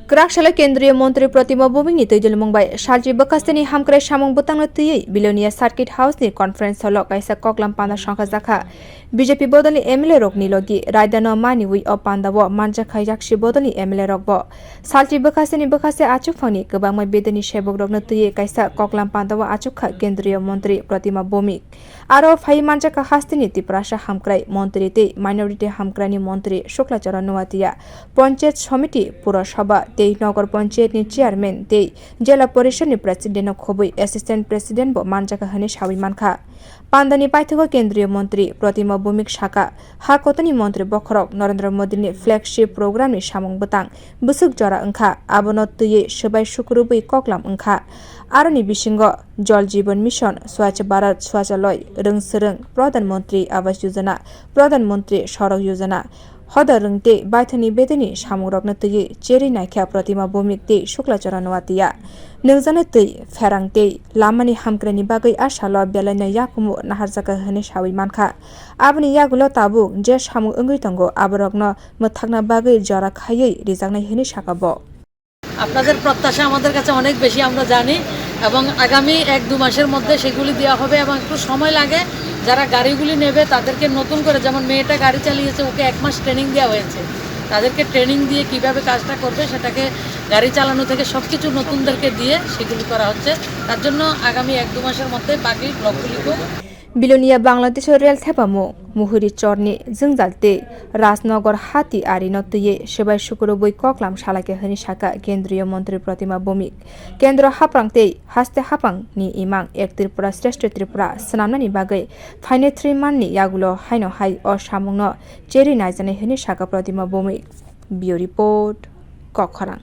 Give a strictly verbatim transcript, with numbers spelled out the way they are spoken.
Kwrak salo Kendriya Montri Protima Bhowmik ni twijlmung bai salchi bwkhasteni hamkrai samung bwtangno twiwi Bilonia Circuit House ni conference hall o kaisa koklam panda songkha jakha. B J P bodolni M L A rokni logi raidano maniwi o pandao manjakha yaksi bodolni M L A rokbo. Salchi bwkhasteni bwkhaste achukphangni kwbangma bedeni sebukrokno twiwi kaisa koklam pandao achukha Kendriya Montri Protima Bhowmik. Aro phai manjakha hasteni Tiprasa hamkrai montri tei minority hamkraini montri Shukla Charan Noatia, Panchayat Samiti, Purasabha tei Nogor Panchayatni chairman tei Jela Porishadni president no khobwi assistant president bo manjakha hwnwi sawi mankha. Pandani paithago Kendriya Montri Protima Bhowmik saka, ha kotorni montri bokhorok Narendra Modini flagship programni samung bwtang bwswk jora wngkha, abono twiwi swbai sukrubwi koklam wngkha. Aroni bisingo Jal Jeevan Mission, Swachh Bharat Shauchalay, Rwng Swrwng, Pradhan Mantri Awas Yojana, Pradhan Mantri Sadak Yojana, hoda rwng tei baithangni bedeni samungrokno twiwi cherwi naikha Protima Bhowmik tei Shukla Charan Noatia. Nungjaknai twi, pherang tei lamani hamkraini bagwi a salo belaino yakumu naharjakha hwnwi sawi mankha. Aboni yagulo tabuk je samung wngwi tongo, aborokno mwthakna bagwi jora khaiwi rijaknai hwnwi saka bo. আপনাদের প্রত্যাশা আমাদের কাছে অনেক বেশি, আমরা জানি, এবং আগামী এক দু মাসের মধ্যে সেগুলি দেওয়া হবে এবং একটু সময় লাগে। যারা গাড়িগুলি নেবে তাদেরকে নতুন করে, যেমন মেয়েটা গাড়ি চালিয়েছে, ওকে এক মাস ট্রেনিং দেওয়া হয়েছে, তাদেরকে ট্রেনিং দিয়ে কিভাবে কাজটা করবে সেটাকে, গাড়ি চালানো থেকে সব কিছু নতুনদেরকে দিয়ে সেগুলি করা হচ্ছে। তার জন্য আগামী এক দু মাসের মধ্যে বাকি ব্লকগুলিকেও Bilonia Bangladesh rel thepamung Muhuri chorni jwngjal tei Rajnagar hati arino twiwi swbai sukrubwi koklam salaikha hwnwi saka Kendriya Montri Protima Bhowmik. Kendro haprang tei haste haprangni imang Ek Tripura Shreshtha Tripura swnamnani bagwi phainai three month ni yagulo haino hai o samungno cherwi naijaknai hwnwi saka Protima Bhowmik. Bureau Report, Kokkhorang.